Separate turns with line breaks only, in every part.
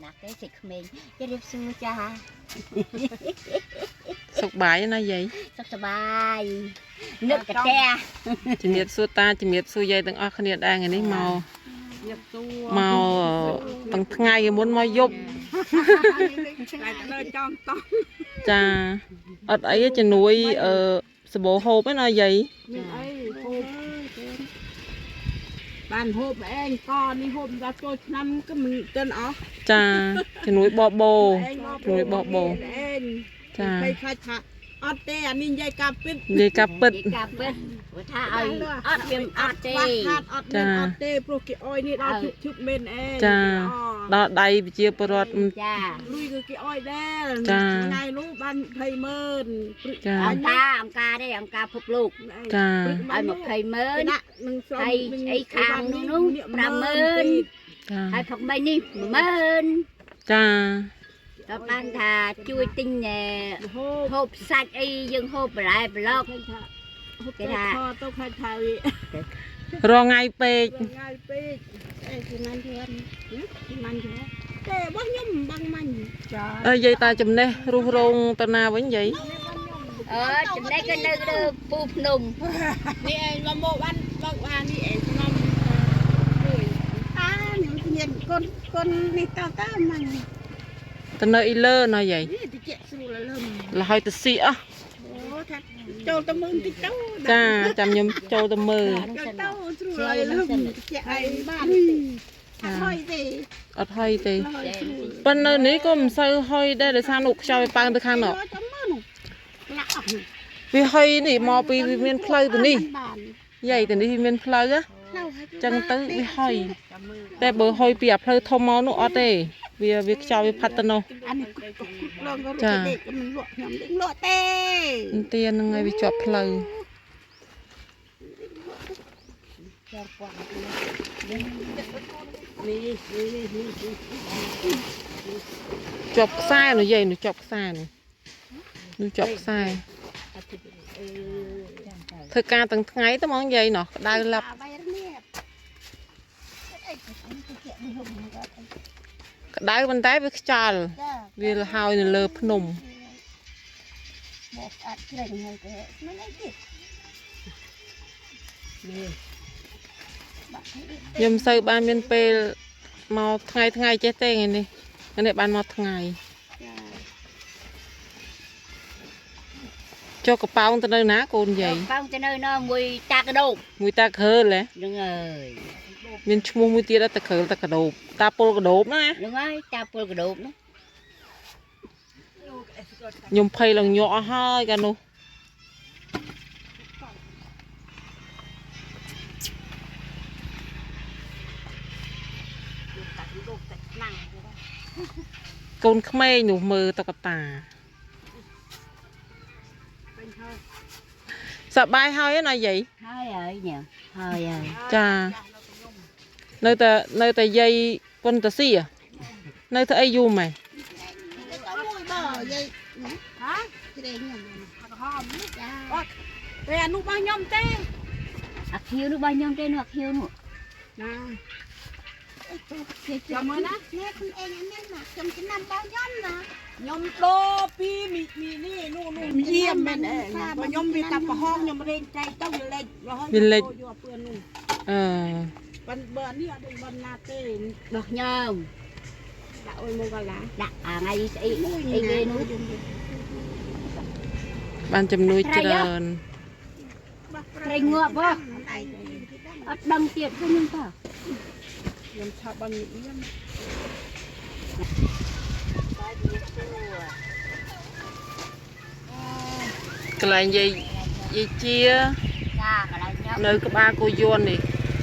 ណាគេសិក្មេងជម្រាបសួរចា
សុខបាយណាយាយ
សុខសប្បាយនឹកកាទះ
ជំរាបសួរតាជំរាបសួរយាយទាំងអស់គ្នាដែរថ្ងៃនេះមក
ញឹកសួរ
មកទាំងថ្ងៃមុនមកយប់
ថ្ងៃទៅលើចំតោះ
ចាអត់អីទេជំនួយអឺសបោហូបឯណាយាយ
មានអីហូបបានហូបឯងកនេះហូបដល់ចូលឆ្នាំក៏មិនទិនអស់
ចាជំនួយបបោ
ឯង
ជំនួយបបោ
ឯង
ចា
ភ័យខ្លាចថាអត់ទេអានេះនិយាយការពិត
និយាយការពិត
និយាយការពិតព្រោះថាឲ្យអត់វាមិនអត់ទេ
ខ្វះខាតអត់មានអត់ទេព្រោះគេអុយនេះដល់ជុបជុបមែនឯង
ចាដល់ដៃប្រជាពលរដ្ឋ
ចា
លុយគឺគេអុយដែរ
ចា
ថ្ងៃនោះបាន20ម៉ឺនព្រឹក
ចា
អង្គការអង្គការទេអង្គការពិភពលោក
ចា
ឲ្យ20ម៉ឺន
ដាក់នឹងស្រោម
ហើយអីខាងនោះនោះ50000
ចា
ហើយផឹកមិញនេះ10000
ចា
ដល់បានថាជួយទិញណែ
ហូប
ហូបសាច់អីយើងហូបបន្លែប្លុក
ឃើញថាហូប
គេថា
ខទៅខ្លាចថាវា
រងថ្ងៃពេក
ថ្ងៃពេក
អីគឺមិនយន់គឺមិនយន់
ទេរបស់ខ្ញុំមិនបងមាញ់ចា
អើយាយតាចំណេះរុះរោងទៅណាវិញយាយ
អឺចំណេះក៏នៅលើពូភ្នំ
នេះឯងមកមកបានបើកបាននេះឯងខ្ញុំមួយ
តាខ្ញុំញៀនកូនកូននេះតតើម៉ាញ់
ទៅនៅអ៊ីលើណាយាយ
នេះតិចស្រួលលឹម
លហើយទៅស៊ីអស់
អូថាចូលទៅមើលបន្តិចទៅ
ចាចាំខ្ញុំចូលទៅមើល
ចូលទៅស្រួលលឹមតិចឲ្យបានអត់ហើយទេ
អត់ហុយទេ
ហើយស្រួល
ប៉ុន្តែនៅនេះក៏មិនសូវហុយដែរដោយសារនោះខ្យល់វាប៉ើងទៅខាងនោះ
ទៅមើលនោះលាក់អស់
វាហុយនេះមកពីវាមានផ្លូវទៅនេះ
បាន
យាយទៅនេះវាមានផ្លូវណា
ផ្លូវហើយ
ចឹងទៅវាហុយតែបើហុយពីអាផ្លូវធំមកនោះអត់ទេវាវាខ្យល់វាផាត់ទៅនោះ
អានេះលងក៏រត់ទេមិនលក់ខ្ញុំលក់ទេ
អន្ទានហ្នឹងហើយវាជាប់ផ្លូវ
នេះនេះនេះនេះ
ជាប់ខ្សែនោះយាយនោះជាប់ខ្សែនោះនោះជាប់ខ្សែធ្វើការទាំងថ្ងៃទៅហ្មងយាយណោះក្តៅឡាប់
បាយនេះអីតិចនេះហុំគាត់
ក្តៅប៉ុន្តែវាខ្យល់
ចា
វាលហើយនៅលើភ្នំ
មកស្អាតជ្រេញហើយគេមិនអីទៀត
នេះ
ខ្ញុំមិនសូវបានមានពេលមកថ្ងៃថ្ងៃចេះទេថ្ងៃនេះថ្ងៃនេះបានមកថ្ងៃ
ចា
ចុះកប៉ោងទៅនៅណាកូនយាយ
ប៉ោងទៅនៅនោះមួយតាកដោប
មួយតាគ្រើលហ៎
ហ្នឹងហើយ
មានឈ្មោះមួយទៀតដែរតាគ្រើលតាកដោបតាពលកដោបណា
ហ្នឹងហើយតាពលកដោបនោះ
ខ្ញុំភ័យឡើងញាក់អស់ហើយកាលនោះកូនក្មេងនោះមើលតុក្កតា
ពេញហើយ
សប្បាយហើយណាយាយ
ហើយហើយញ៉ាំហើយហើយ
ចានៅតែនៅតែយាយប៉ុនតាស៊ីហ៎នៅធ្វើអីយូរម៉េះ
ទៅមួយបើយាយ
ហ៎
ជ្រេញហ្នឹង
ក្រហមនេះ
ចា
អត់ពេលអានោះរបស់ខ្ញុំទេ
អាខៀវនោះរបស់ខ្ញុំទេនោះអាខៀវនោះ
ណា
ចាំ
ចាំមើលណា
នេះខ្លួនឯងនេះណាខ្ញុំចំណាំបងខ្ញុំណា
ខ្ញុំដូរពីមីមីនេះនោះនោះយាមមែនឯងបើខ្ញុំវាតាប្រហោងខ្ញុំរែងចៃទៅវាលេចរហូតយកពឿននោះ
អឺ
ប៉ិនបើនេះអត់ដឹងបនណាទេ
របស់ខ្ញុំ
ដាក់អុយមកកាឡា
ដាក់អាថ្ងៃស្អីអីគេនោះ
បានជំនួយច្រើន
ត្រីងាប់ហ៎អត់ដឹងទៀតខ្ញុំតើ
ខ្ញុំឆាប់បានយាម
កន្លែងយាយយាយជា
ចាកន្លែងខ្ញុំ
នៅក្បាលគោយន្តនេះ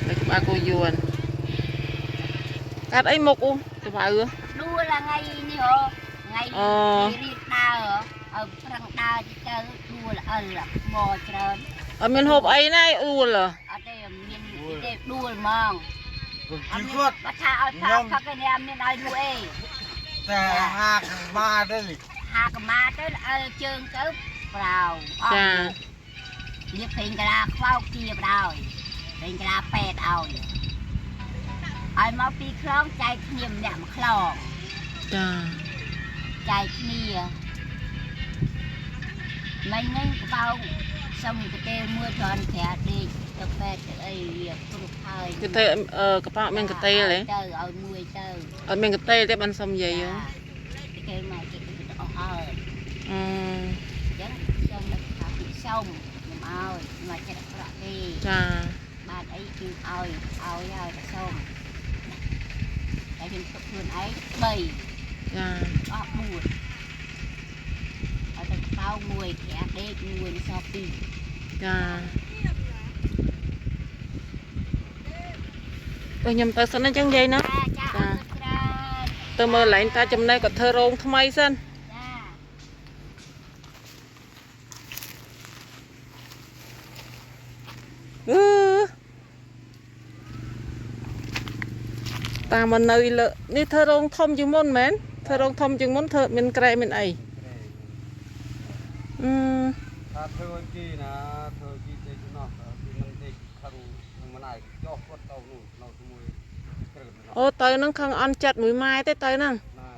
នៅក្បាលគោយន្តកាត់អីមុខអូតវៅហ៎
ដួលថ្ងៃនេះហ៎ថ្ងៃ
អូ
រៀបដើរហ៎ឲ្យប្រឹងដើរតិចទៅដួលអិលមកច្រើន
អត់មានហូបអីណាអួលហ៎
អត់ទេមានទេដួលហ្មង
ជីវិត
បើថាឲ្យផឹកផឹកឯនេះអត់មានឲ្យលក់អី
តែហាកបាទេ
ហាកម្មាទៅអិលជើងទៅប្រោអ
ចា
ស់លាបពេញកាឡាខ្វោកជាបដ ாய் ពេញកាឡាពេតឲ្យឲ្យមកពីរខ្លងចែកគ្នាម្នាក់មួយខ្លង
ចា
ចែកគ្នាមិញហ្នឹងកបោងសុំកទេលមួយច្រើនក្រាដេកទៅពេទ្យទៅអីវាគ្រប់ហើយ
គេទៅអឺកប៉ាល់មានកតេលហ៎
ទៅឲ្យមួយទៅ
អត់មានកតេលទេបានសុំយាយហ៎
គេមកគេទៅអស់ហើយ
អឺ
អញ្ចឹងសុំដល់ថាពីសុំខ្ញុំឲ្យមកចិត្តអាក្រក់ទេ
ចា
បានអីគឺឲ្យឲ្យហើយតែសុំតែខ្ញុំទុកខ្លួនឯង3
ចា
អស់4ឲ្យតែកបោមួយក្រាដេកមួយសល់2
ចាទៅខ្ញុំទៅសិនណាចឹងយាយណា
ចាចាអរគុណច្រើន
ទៅមើលឡែងតាចំណេះគាត់ធ្វើរោងថ្មីសិន
ចា
អឺតាមមកនៅលើនេះធ្វើរោងធំជាងមុនមែនធ្វើរោងធំជាងមុនធ្វើមានក្រែមានអីអឺ
ថាធ្វើឲ្យគេណាធ្វើគេទេចំណោះគេមិនទេខឹងមិនអាយចោះគាត់ទៅនោះនៅជាមួយគ្រឿងនោះ
អូទៅហ្នឹងខឹងអន់ចិត្តមួយម៉ែទេទៅហ្នឹង
ណែ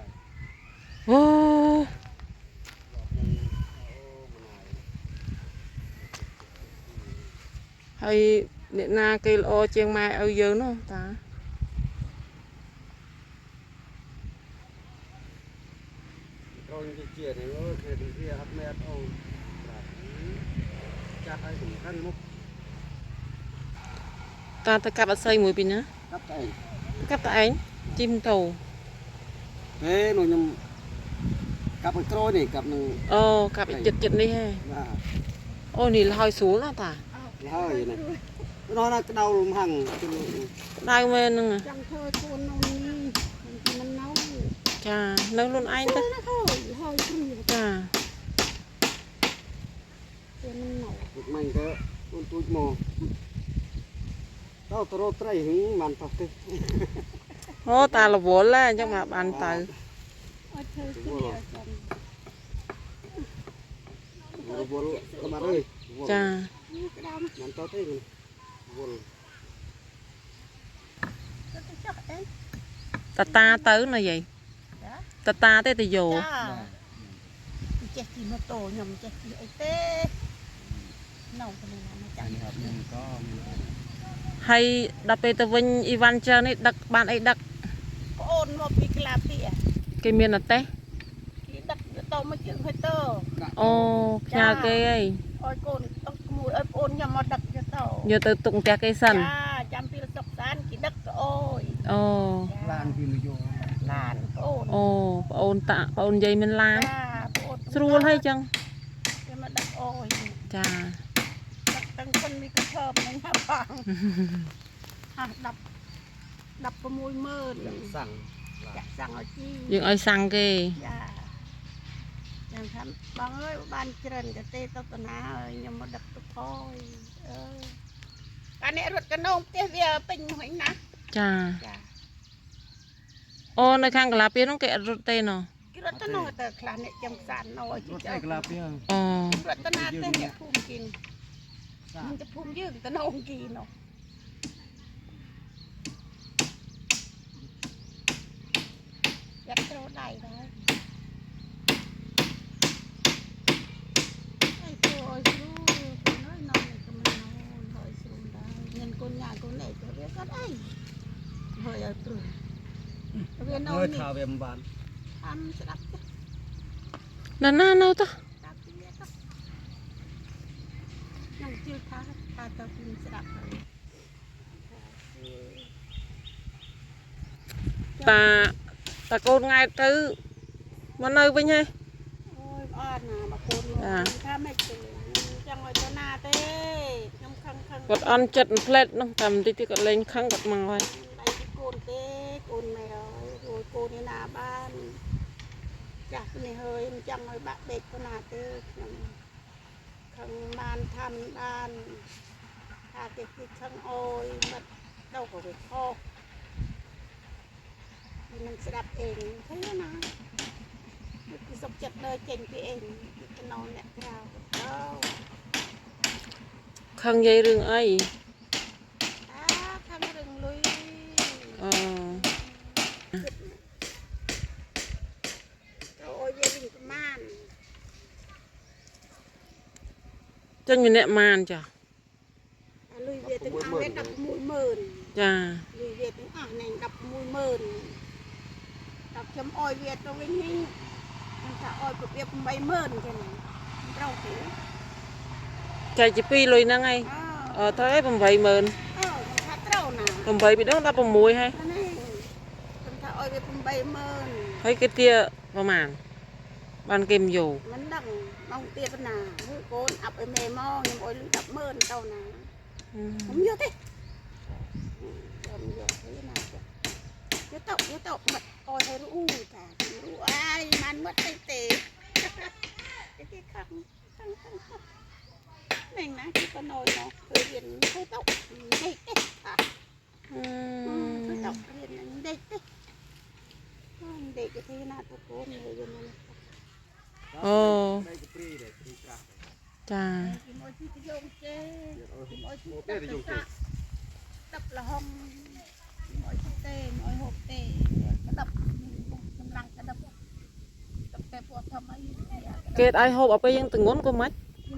អូ
អូមិនអាយ
ហើយអ្នកណាគេល្អជាងម៉ែឲ្យយើងនោះតា
ត្រូវនិយាយជានេះអើយគេនិយាយអត់មែនអូប្រាប់ចាស់ឲ្យសំខាន់មុខ
តាទៅកាប់អស័យមួយពីណា
កាប់តែឯង
កាប់តែឯងជិះម៉ូតូ
ទេនោះខ្ញុំកាប់ឲ្យក្រូចនេះកាប់នឹង
អូកាប់ចិត្តចិត្តនេះហ៎
បាទ
អូនេះលហើយស្រួលណាស់តា
ហើយនេះនោះណាក្តៅលំហាំងជិះ
ក្តៅមែនហ្នឹង
ចង់ធ្វើកូននៅនេះមិននៅ
ចានៅខ្លួនឯងទៅ
ណាហើយហើយគ្រូ
ចា
គេមិននៅ
មិនទៅអូនទូចមកទៅទៅរកត្រីហឹងបានតោះទេ
អូតារវល់ហ៎អញ្ចឹងមកបានទៅ
ឲ្យធ្វើគ្នាសិន
រវល់ទៅបាត់អើយ
ចា
ក្តៅ
បានតោះទេវល់
ទៅចុះអី
តាតាទៅណាយាយតាតាទេទៅយោ
ចាចេះជិះម៉ូតូខ្ញុំចេះជិះអីទេនៅទៅណាមកចាំ
នេះអត់មានក៏មាន
ហើយដល់ពេលទៅវិញអ៊ីវ៉ាន់ច្រើននេះដឹកបានអីដឹក
ប្អូនមកពីក្លាពី
គេមានអត់ទេ
គេដឹកទៅមកជើងហើយទៅ
អូផ្ញើគេអី
ឲ្យកូនអត់ក្មួយឲ្យប្អូនខ្ញុំមកដឹកទៅ
យកទៅទុកផ្ទះគេសិន
ចាចាំពីសុកសានគេដឹកទៅអូយ
អូ
ឡានពីនយោ
ឡានប្អូន
អូប្អូនតាប្អូនយាយមានឡាន
ចាប្អូន
ស្រួលហើយចឹង
គេមកដឹកអូយ
ចា
ដឹកទាំងคนមានកន្ធើបនឹងណាបងហា10 160,000
យ៉ាងសាំង
ចាក់សាំងឲ្យជី
យើងឲ្យសាំងគេ
ចាចាំថាបងអើយបានច្រើនក៏ទេទៅតាណាហើយខ្ញុំមកដឹកទុកហើយអើយកាលនេះរត់កណងផ្ទះវាពេញមួយណា
ចា
ចា
អូនៅខាងកាឡាពីនោះគេអត់រត់ទេណោះ
គេរត់ទៅនោះទៅខ្លះអ្នកចំខ្សានណោ
រត់ឯក្លាពី
អូ
រត់ទៅណាទេអ្នកភូមិគេមិនទៅភូមិយើងទៅនងគេនោះយ៉ាត់ត្រូវដៃដែរអីទៅឲ្យស្រួលកូនអើយនំនេះក៏មិននំហើយស្រួលដែរមានកូនញ៉ាកូននេះក៏វាគាត់អីហើយឲ្យព្រោះវានៅនេះ
មើលថាវាមិនបាន
តាមស្ដាប់ទៅ
ណាណានៅទៅ
តាមពីនេះទៅខ្ញុំជឿថាថាទៅពីស្ដាប់ហើយ
តាតាកូនង៉ែតទៅមកនៅវិញហ៎
អូយអត់ណាបើកូនមកថាមិនទេចង់ឲ្យទៅណាទេខ្ញុំខឹងខឹង
គាត់អន់ចិត្តផ្លែតនោះតែបន្តិចទៀតគាត់លេងខឹងគាត់មកហើយ
ដៃពីកូនទេកូនម៉ែអើយរួយកូននេះណាបានចាស់នេះហើយមិនចង់ឲ្យបាក់បេកទៅណាទេខ្ញុំខឹងបានថាមិនបានថាគេគេខឹងអូយបាត់ទៅក៏វាខុសវានឹងស្ដាប់អេងឃើញណាវាគឺសុខចិត្តដើរចេញពីអេងពីកណោអ្នកក្រៅទៅ
ខឹងយាយរឿងអី
អាខាងរឿងលុយ
អូ ចេញម្នាក់ម៉ានចា
អាលុយវាទាំងអស់វា160,000
ចា
លុយវាទាំងអស់នេះ160,000ដល់ខ្ញុំអោយវាទៅវិញនេះខ្ញុំថាអោយរបៀប80,000ចឹងត្រូវទេ
ចែកជាពីរលុយហ្នឹងឯង
អើ
អឺត្រូវឯង80000
អឺខ្ញុំថាត្រូវណា
8ពីដង16ហើយ
នេះខ្ញុំថាអោយវា80000
ហើយគេទាប្រហែលបានគេមិនយក
មិនដឹងមកទៀតណាហឺកូនអាប់ឲ្យមេមកខ្ញុំអោយលុយ100,000ទៅណាខ្ញុំយកទេខ្ញុំយកទេណាយកទៅយកទៅមកអោយឲ្យរូតារូអាយបានមកទេទេគេខឹងខឹងខឹងនេះណាគេក៏ណយមកធ្វើរៀនធ្វើទៅនេះទេថាធ្វើទៅរៀននេះទេនេះទេណាតកូននេះយកមក
អូ
ដីកព្រីដែរព្រីត្រាស់
ចា
មួយទីទៅយកចេមួយទី
មកទេទៅយកទេ
ដប់លហុងមួយទីទេមួយហូបទេក្តាប់កម្លាំងក្តាប់តាតែពួកធំអី
គេឲ្យហូបឲ្យពេលយើងទងន់ក៏មិន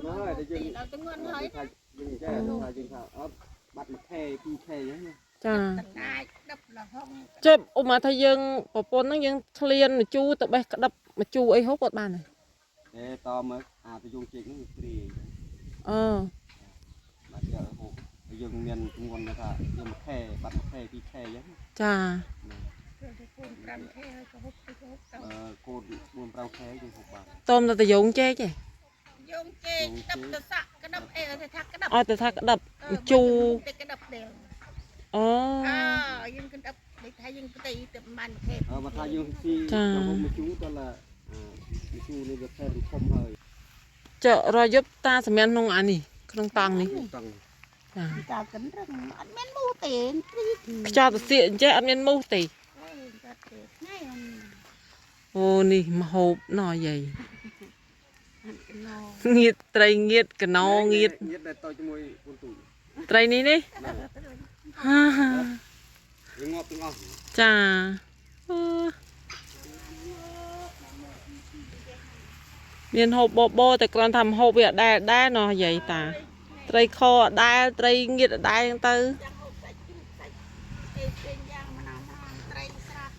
ហើយតែយើង
ដល់ទៅងន់ហើយ
ថាយើងចេះថាយើងថាអត់បាត់1ខែ2ខែអញ្ចឹងណា
ចា
តកាចដប់លហុង
ចុះឧបមាថាយើងប្រពន្ធហ្នឹងយើងឆ្លៀនម្ជូរទៅបេះក្តាប់ម្ជូរអីហូបគាត់បានទេ
តែតមកអាទៅយកចេកហ្នឹងព្រីអញ្ចឹង
អឺ
បាទយកហូបយើងមានទម្ងន់ថាយើង1ខែបាត់1ខែ2ខែអញ្ចឹង
ចា
ទៅកូន5ខែហើយក៏ហូបទៅហូបទៅ
អឺកូន4 5ខែយើងហូបបាន
តមតែតយងចេកទេ
យកចេកដប់ទៅសាក់ក្តាប់អីទៅថាក្តាប់
ឲ្យតែថាក្តាប់ម្ជូរ
ទៅក្តាប់ដែល
អូ
អើយើងក្តាប់ដូចថាយើងផ្ទៃទៅប្រហែលខែ
អឺបើថាយើងស៊ីយើងហូបមួយជូរតើឡាមួយជូរនេះវាខែធំហើយ
ចុះរយប់តាសម្មានក្នុងអានេះក្នុងតង់នេះ
តឹង
ចា
តាកណ្រឹងអត់មានមូទេទ្រី
ខ្យល់ទៅសៀកអញ្ចេះអត់មានមូសទេ
អើយកាត់ទេថ្ងៃអត់
អូនេះមហូបណោះយាយ
កណោ
ងៀតត្រីងៀតកណោងៀត
ងៀតដែលតជាមួយកូនទូច
ត្រីនេះនេះហាហា
វាងាប់ទាំងអស់
ចាអឺមានហូបបបរតែគ្រាន់ថាមហូបវាអត់ដែរដែរណោះយាយតា ត្រីខអត់ដែរត្រីងៀតអត់ដែរហ្នឹងទៅ
ចាំហូបសាច់ជ្រូកសាច់អីផ្សេងយ៉ាងមិនណាត្រីស្រស់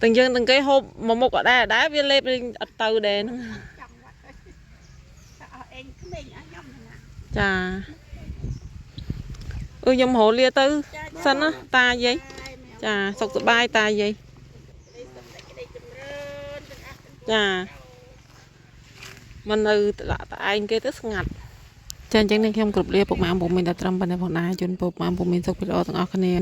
ទាំងយើងទាំងគេហូបមួយមុខអត់ដែរដែរវាលេបអត់ទៅដែរហ្នឹង
ចាំវត្តតែអស់អេងក្មេងអស់ខ្ញុំណា
ចាអឺខ្ញុំរហលាទៅសិនណាតាយាយចាសុខសប្បាយតាយាយ
ក្តីសុខក្តីចម្រើនទាំងអស់ទាំង
ចាមិននៅតឡាក់តឯងគេទៅស្ងាត់ចាអញ្ចឹងនេះខ្ញុំគ្រប់លាពុកម៉ែបងប្អូនមានតែត្រឹមប៉ុណ្ណេះផងដែរជូនពុកម៉ែបងប្អូនមានសុខភាពល្អទាំងអស់គ្នា។